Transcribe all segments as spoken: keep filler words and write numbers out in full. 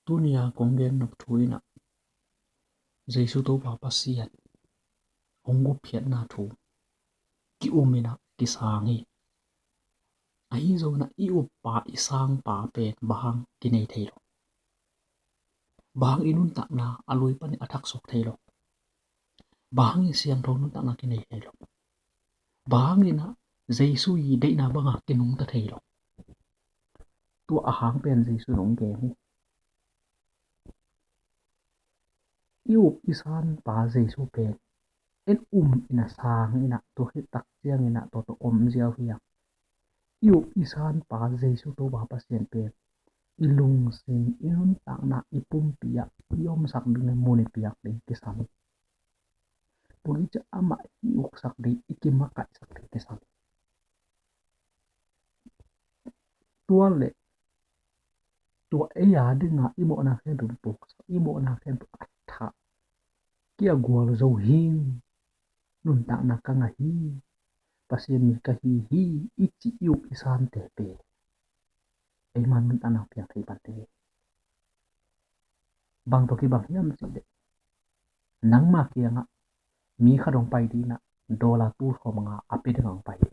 Tunia kong gen nop thu inah Jesu Topa Pasian hong gupkhiatna thu ki-um inah kisang hi. Ahi zongin ah i uppa i sangpa pen bang hang kinei thei lo? Bang hang i nuntakna a lui panin a thaksuak thei lo? Bang hangin siangtho nuntakna kinei thei lo? Bang hangin ah Jesu i deihna banga kinungta thei lo? Tua a hang pen Jesu in hong gen hi. I up i sanpa Jesu pen en um inah sang inah tua khit tak ciangin ah tua tawh om ziau hi a, i up i sanpa Jesu Topa Pasian pen i lungsim, i nuntakna, i pumpi ah i omsak ding, i mun i piak ding kisam hi. Tua hi ciang amah i uksak ding, i kimakaihsak ding kisam hi. Tua leh tua ei a dinga i mawhna khempeuh puksak, i mawhna khempeuh a thah, kia gualzo hi, nuntakna ka ngah hi, Pasian mi ka hi hi, i ci i up i sante pen ei man nuntakna piang thei pan thei. Bang tawh kibang hiam cih leh, nangma kiangah mi khat hong pai ding inah dollar tul sawmnga a pia dingah hong pai hi.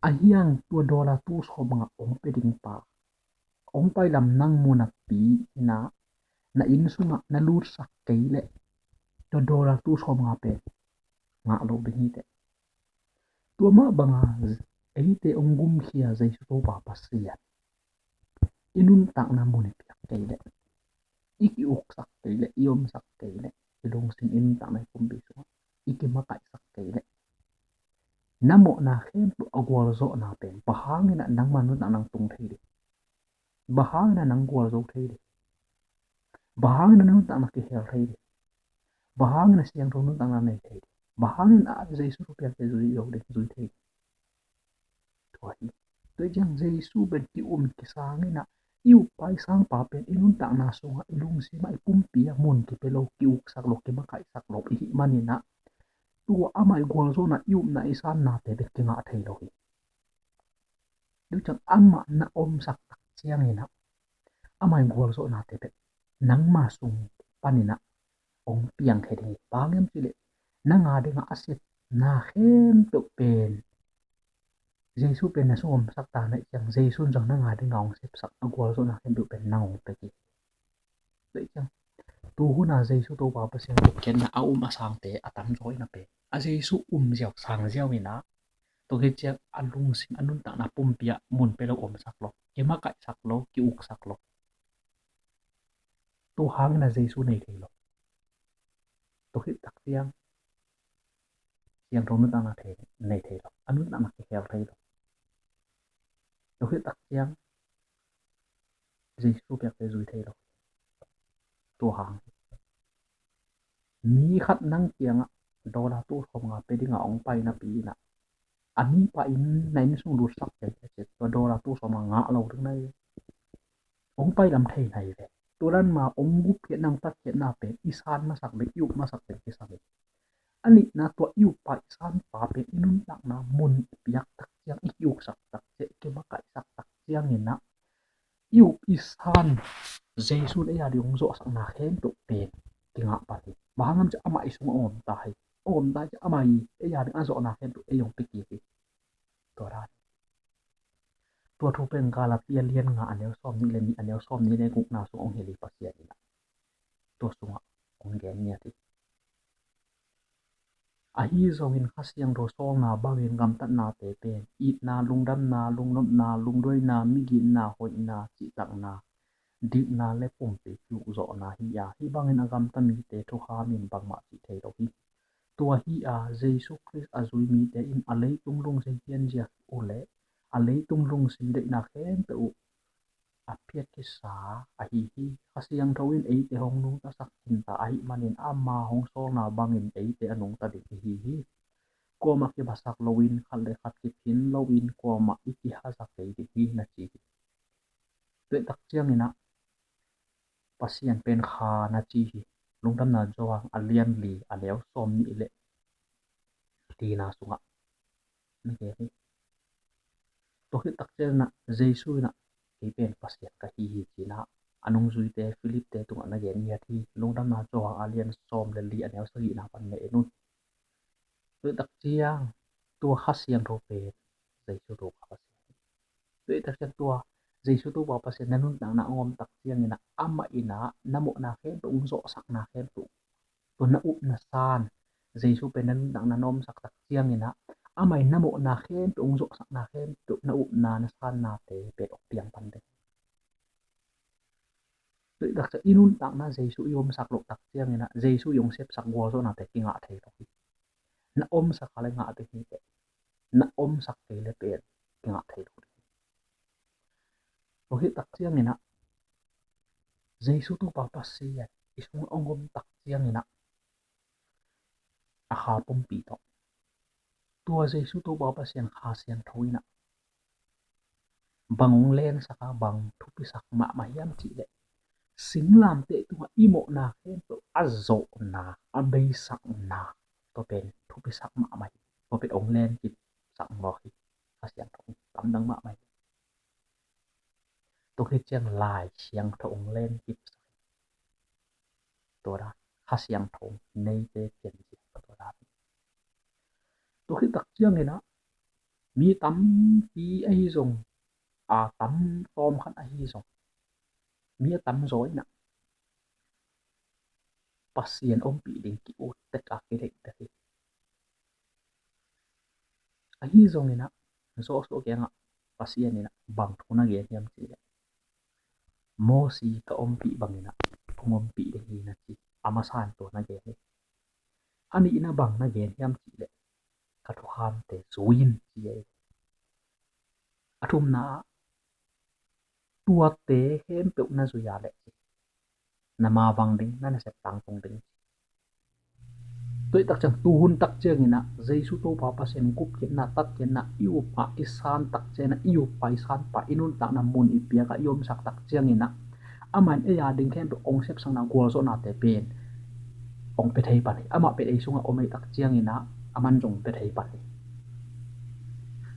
Ahi hang tua dollar tul sawmnga hong pia ding pa hong pai lam nang mu napi inah na inn sungah na lutsak kei leh tua dollar tul sawmnga pen ngah lo ding hi teh. Tua mah banga eite hong gumkhia Jesu Topa Pasian i nuntakna mun i piak kei leh, i kiuksak kei leh, i omsak kei leh, i lungsim, i nuntakna, i pumpi sungah i kimakaihsak kei leh, na mawhna khempeuh a gualzawhna pen bang hangin ah nangma nuntakna tung thei ding? Bang hangin ah nang gualzo thei ding? Bang hangin ah na nuntakna kihel thei ding? Bang hangin ah siangtho nuntakna nei thei ding? Bang hangin ah Jesu thupiakte zui lo ding, zui thei ding? Tua hi. Tua hi ciang Jesu pen ki-um kisang inah i uppa i sangpa pen i nuntakna sungah, i lungsim ah, i pumpi ah mun kipia lo, kiuksak lo, kimakaihsak lo i hih manin ah tua amah i gualzawhna, i upna, i sannate pen kingah thei lo hi. Tua ciang amah na omsak tak ciangin ah amah i gualzawhnate pen nangma sung panin ah hong piang thei ding hi. Bang hiam cih leh nang a dingah a sepna khempeuh pen Jesu pen na sung omsak ta na hih ciang Jesu in zong nang a dingah hong sepsak a gualzawhna khempeuh pen nang hong pia kik hi. Tua hi ciang tu hun a Jesu Topa Pasian gupkhiatna a um a sangte a tamzaw inah pen a Jesu um ziau sang ziau inah tua khit ciang a lungsim, a nuntakna pumpi ah mun pia lo, omsak lo, kimakaihsak lo, kiuksak lo. Tua hangin ah Jesu nei thei lo. Tua khit tak ciang siangtho nuntakna thei, nei thei lo. A nuntakna kihel thei lo. Tua khit tak ciang Jesu piakte zui thei lo. Tua hang mi khat nang kiangah dollar tul sawmnga pia dingah hong pai napi inah a mipa in na inn sung lutsak kei leh tua dollar tul sawmnga ngah lo ding na hi. Hong pai lam thei na hi ve. Tua dan mah hong gupkhiatna, hong tatkhiatna pen i san masak ding, i up masak ding kisam hi. A nihna, tua i uppa i sanpa pen i nuntakna mun i piak tak ciang, i kiuksak tak ciang, i kimakaihsak tak ciangin ah i up i san Jesu in ei a ding hong zawhsakna khempeuh pen kingah pan hi. Bang hang hiam cih leh amah i sungah om ta hi. Om ta hi cih leh amah i ei a ding a zawhna khempeuh ei hong pia kik hi. Tua dan. Tua thu pen Galatia lian nga a neu sawmnih le nih, a neu sawmnih le gukna sung hong hilh hi Pasian in ah. Tua sungah hong gen ngiat hi. Ahi zongin Kha Siangtho sawlna bangin gamtatnate pen itna, lungdamna, lungnopna, lungduaina, miginna, hoihna, cihtakna, dikna le pumpi kiukzawhna hi a, hih bangin a gamta mite thukham in bangmah cih thei lo hi. Tua hi a, Jesu Khrist a zui mite in a leitung lungsim pianzia uh leh a leitung lungsim deihna khempeuh uh a phiat kisa ahi hi. Kha Siangtho in eite hong nungtasak khinta ahih manin ama hong sawlna bangin eite a nungta ding ihi hi. Kuamah kiphasak loin, khat le khat kiphin loin, kuamah i kihazak kei ding hi, na ci hi. Tua tak ciangin ah Pasian pen kha na ci hi. Lungdamna Johan a lian li a neu sawmnih le lina sungah na gen hi. Tua khit tak ciangin ah Jesu in ah kei pen Pasian ka hi hi ci-in ah a nungzuite Philip-te tungah na gen ngiat hi. Lungdamna Johan a lian sawm le li a neu sagihna pan na en un. Tua tak ciang tua Kha Siangtho pen Jesu Topa Pasian. Tua tak ciang tua Jesu Topa Pasian na nuntakna a om tak ciangin ah amah in ah na mawhna khempeuh hong zawhsakna khempeuh, tua na upna san, Jesu pen na nuntakna na omsak tak ciangin ah amah in na mawhna khempeuh hong zawhsakna khempeuh, na upna na sannate pen hong piang pan ding. Tua tak ciang i nuntakna Jesu i omsak loh tak ciangin ah Jesu i hong sepsak gualzawhnate kingah thei lo hi. Na omsak a le ngah ding hi teh, na omsak kei le pen kingah thei lo ding hi. Tua hi tak ciangin ah Jesu Topa Pasian i sungah hong om tak ciangin ah a Kha pumpi tawh, tua Jesu Topa Pasian Kha Siangtho in ah bang hong lengsak a, bang thupisak mahmah hiam cih leh singlamteh tungah i mawhna khempeuh a zawhna, a beisakna, tua pen thupisak mahmah hi. Tua pen hong lenkipsak mawk hi. Kha Siangtho lamdang mahmah hi. Tua khit ciang Lai Siangtho hong lenkipsak hi. Tua dan Kha Siangtho neite pian zia tua dan. Tua khit tak ciangin ah mi tampi ahi zong, a tam tawm khat ahi zong, mi a tamzaw in ah Pasian ompih ding ki-ut tek a kideih tek hi. Ahi zongin ah Joshua kiangah Pasian in ah bang thu na gen hiam cih leh, Mosi ka ompih bangin ah hong ompih ding hi na ci, a masa in tua na gen hi. A nihna bang na gen hiam cih leh, ka thukhamte zui in ci hi. A thumna ah tuate khempeuh na zui a leh ci, na ma vang ding, na nasep tangtung ding. Tua hi tak ciang tuhun tak ciangin ah Jesu Topa Pasian gupkhiatna, tatkhiatna i up a, i san tak ciangin ah i up pa, i san pa, i nuntakna mun i piak a, i omsak tak ciangin ah amah in ei a ding khempeuh hong sepsakna gualzawhnate pen hong pia thei pan hi. Amah pen ei sungah om ei tak ciangin ah aman zong pia thei pan hi.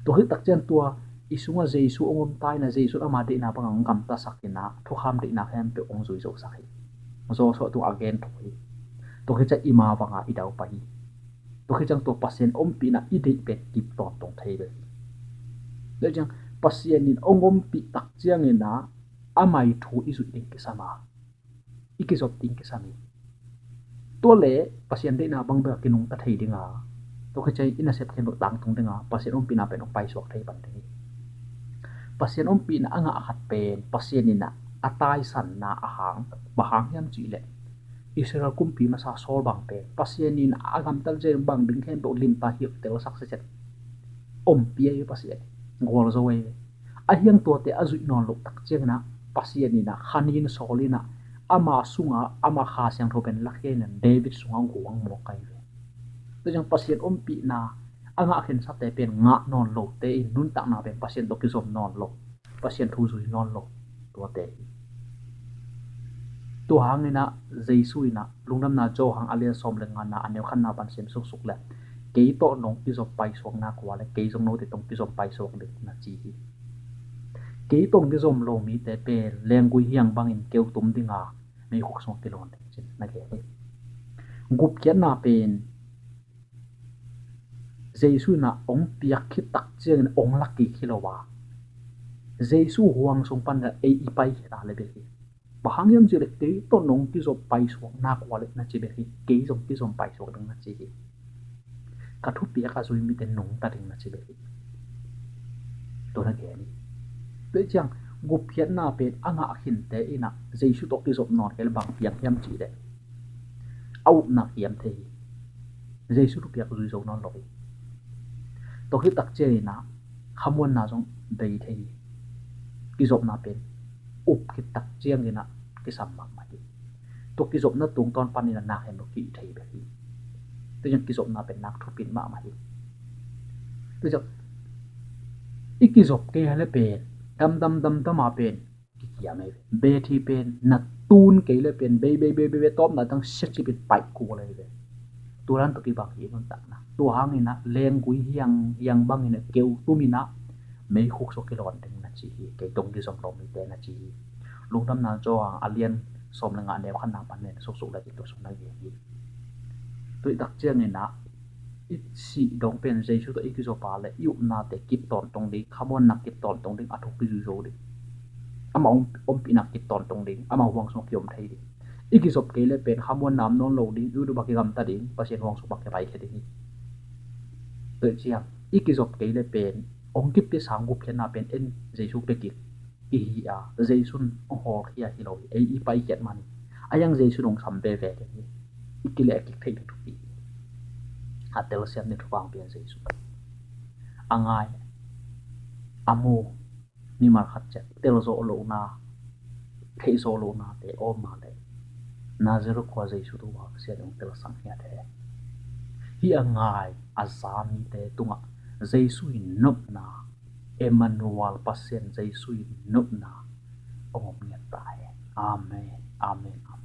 Tua hi tak ciang tua i sungah Jesu hong om ta in ah Jesu in ama deihna bangah hong gamtasak in ah thukham deihna khempeuh hong zui zosak hi. Joshua tungah a gen thuk hi. Tua khit ciang i ma vang a i daupai hi. Tua khit ciang tua Pasian ompihna i deih pen kip tawntung thei bek hi. Tua ciang Pasian in hong ompih tak ciangin ah amah i thu i zuih ding kisam a, i kizop ding kisam hi. Tua leh Pasian deihna bang bek a kinungta thei ding a, tua khit ciang i nasep khempeuh tangtung ding a, Pasian ompihna pen hong paisuak thei pan ding hi. Pasian ompihna a ngah khat pen Pasian in ah a taisanna a hang, bang hang hiam cih leh Israel kumpi masa Saul bang pen Pasian in a gamtat zen bang ding khempeuh limta hiuhtelsak sitset ompih hi. Pasian gualzo hi. A hiang tuate a zuih nawn loh tak ciangin ah Pasian in ah khanin Saul in ah ama sungah ama Kha Siangtho pen lakhia in ah David sungah guang mawk ahi ve. Tua ciang Pasian ompihna a ngah khensate pen ngah nawn lote in nuntakna pen Pasian tawh kizom nawn lo, Pasian thu zui nawn lo tuate hi. Tua hangin ah Jesu in ah Lungdamna Johan a lian sawm le ngana a neu khatna pan sim suksuk leh, kei tawh nong kizom paisuakna kua leh kei zong note tawh kizom paisuak ding na ci hi. Kei tawh kizom lo mite pen lenggui hiang bangin keu tum ding a, meikhuk sungah kilawn ding ci-in na gen hi. Gupkhiatna pen Jesu in ah hong piak khit tak ciangin hong la kik hi lo a, Jesu huang sung pan la ei i pai khit a le bek hi. Bang hang hiam cih leh kei tawh nong kizom paisuakna kua leh na ci bek hi. Kei zong kizom paisuak ding na ci hi. Ka thupiak a zui mite nungta ding na ci bek hi. Tua na gen hi. Tua ciang gupkhiatna pen a ngah khinte in ah Jesu tawh kizom nawn kei leh bang piang hiam cih leh a upna kiam thei hi. Jesu thupiak zui zo nawn lo hi. Tua khit tak ciangin ah khamuanna zong bei thei hi. Kizopna pen up khit tak ciangin ah kisam mahmah hi. Tua kizopna tungtawn panin ah nak hen lo ki thei bek hi. Tua ciang kizopna pen nak thupit mahmah hi. Tua ciang i kizop kei a le pen damdam damdam a pen kikiam hi ve. Beth hi pen na tun kei le pen bei bei bei bei tawpna tang siaci bit paih kul hi ve. Tua dan tawh kibang hi nuntakna. Tua hangin ah lenggui hiang hiang bangin ah keu tumin ah meikhuk sungah kilawn ding na ci hi. Kei tawh kizom lo mite na ci hi. Lungdamna Johan a lian sawm le nga, neu khatna pan len suksuk le i tusuk na gen hi. Tuih tak ciangin ah i sih dong pen Jesu tawh i kizop a le i upnate kip tawntung ding, khamuanna kip tawntung ding, a thuk kizui zo ding, ama om, ompihna kip tawntung ding, ama huang sung kiom thei ding. I kizop kei le pen khamuanna om nawn lo ding, i ut uh bak kigamta ding, Pasian huang sung bak kipai khia ding hi. Tuih ciang i kizop kei le pen ong kip te sang gupkhiatna pen en Jesu pekik i hi a, Jesu'n ong hawlkhia hi lo hi, ei i paikhiat man hi. A yang Jesu'n ong sam veve ding hi. I kileh kik theih ni thupi hi. A telsiam ni thupang pian Jesu. A ngai, a mu, mimal khat ciat tel zawh lohna, theih zawh lohnate om a le Nazareth khua Jesu tua Pasian ong telsang hiat he. Hi a ngai a za mite tungah Jesu in nopna, Emmanuel, Pasian Jesu in nopna ong om ngiat ta he. Amen. Amen.